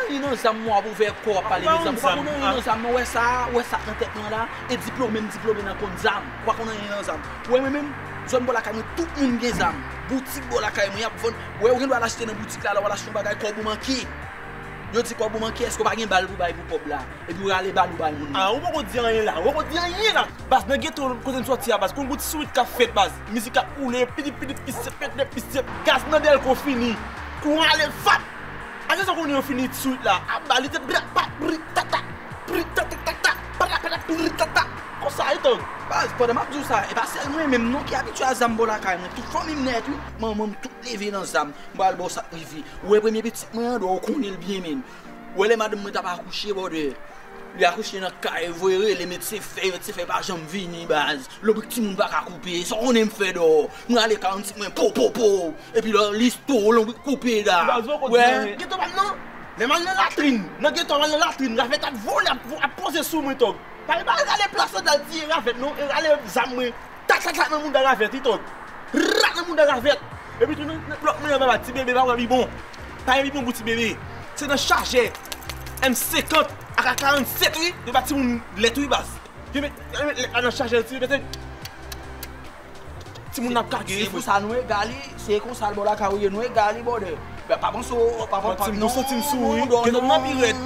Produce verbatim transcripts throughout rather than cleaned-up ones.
Li nan zam, w ap ouvè kò w ap pale de zam. Ou pa konn anyen nan zam non. Wè sa, wè sa k nan tèt mwen la, e diplome m diplome nan konn zam. Ou pa konn anyen nan zam. Ou wè mwen menm, zòn bò lakay mwen tout moun gen zam. Boutik bò lakay mwen y ap vann. Ou wè ou gen dwa al achte nan boutik la, lè w al achte yon bagay kòb ou manke. Yo di kòb ou manke, èske w pa gen bal pou bay pou kòb la? Epi w rale bal ou bay moun nan. Ah, ou poko di anyen la, ou poko di anyen la. Baz, nan geto kote m sòti a, baz, konn gon ti sourit k ap fèt, baz. Mizik ap woule, pidip pidip, pisep pèt nèt, pisep, gaz nan dèlko fini. Kouran ale, fap! Ajan sa konnen yo fini ti swit la. Ap ba li te bra pa bri tata, bri tata tata, pata pata bri tata. Konsa e tòg. Baz, pandan m ap di w sa, e pa sèl mwen menm non ki abitye a zam bò lakay mwen. Tout fanmi m nèt wi. Manman m tout leve nan zam. M pral ba w sa k rive. Ou wè premye pitit mwen an, dò ou konnen l byen menm. Ou wè lè madanm mwen t ap akouche, brother. Li akouche nan kay, voye rele medsen fèy, medsen fèy pa janm vini, baz. Lonbrik timoun pa ka koupe, sa w konnen m fè dò. M rale karantik mwen, po, po, po. Epi lè li sto, lonbrik koupe la. Baz, ou ko di anyen. Geto pa m nan. Lè m al nan latrin, nan geto m al nan latrin, ravèt ap vole, ap, ap poze sou mwen, tòg. Pa, pa rale plas sandal tiye ravèt non, e rale zam mwen. Tak, tak, tak nan mouda ravèt, wi, tòg. Rat nan mouda ravèt. Epi tou nan, nan lòt mwen an, papa, ti bebe pa wè bibon. Pa gen bibon pou ti bebe. Se nan chajè M senkant ak A karannsèt, wi. Yo ba timoun lèt, wi, baz. Yo met, yo met lèt la nan chajè, ti bebe. Timoun ap kage. Se pou sa nou egal, wi. Se konsa l bò lakay ou ye, nou egal, wi, brother. Pa, pa panse w, pa, pa, pa, non, non, non, non. Santi m sou, wi. Geto m nan pi rèd.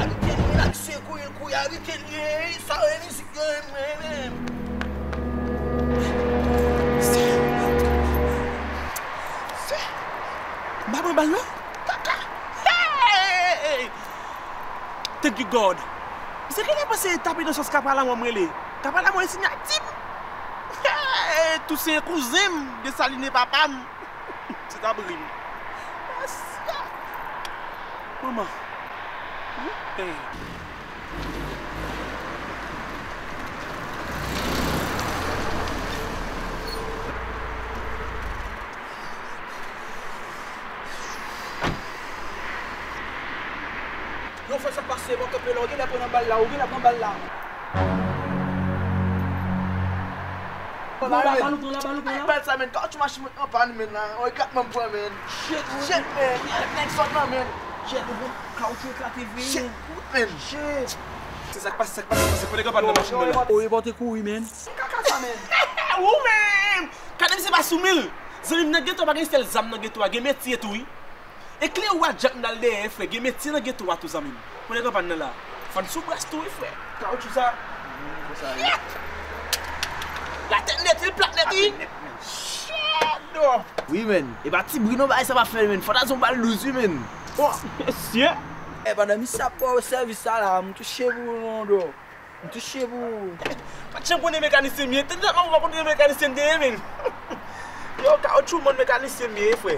Arete l, wi, la, ki se kouye l kouye, arete l, wi. Sa, wi, mizik. Yo, mwen menm. Se, se, m pa pran bal non. Kaka. Hey! Thank you, God. Se ki lè panse tape nan sòs Kapalamò m rele. Kapalamò e sinyati m. Hey! Toussaint kouzen m, Desaline papa m. Se ta bri m. Masya! Manman. Hey. Yo, frè, sa k pase? Bon, kanpe la, ou genlè pran nan bal la, ou genlè pran bal la. Pran bal, men. Bal sa, men, kawoutchou machin mwen anpann, men, la. Oy, kat mwen pran, men. Shit, men. Nèg sòt nan, men. Shit, ou bon, kawoutchou eklate vre. Shit, men. Shit. Se sa k pase, sa k pase, se pou nèg anpann nan machin mwen la. Oy, bon, te kouri, men. Kaka sa, men. Ou menm! Gade misye pa sou mil. Zanmi m, nan geto pa gen sèl zam nan geto a, gen metye tou, wi. E kle ou a djak m dal dèyè, frè. Gen metye nan geto a tou, zanmi m. Konnen kanpann nan la. Fann sou bras tou, wi, frè. Kawoutchou sa. Shit! La tèt nèt, wi, plat nèt, wi. Shit, non. Wi, men. E pa ti bri non, bagay sa pa fè, men. Fò ta zon bal douz, wi, men. Oh, mesye. E pandan misye ap ba w sèvis sa la, m touche pou ou non, do. M touche pou ou. Pa t janm konnen mekanisyen m ye. Tande sa, ou pa konnen mekanisyen m te ye, men. Yo, kawoutchou, mòn mekanisyen m ye, frè.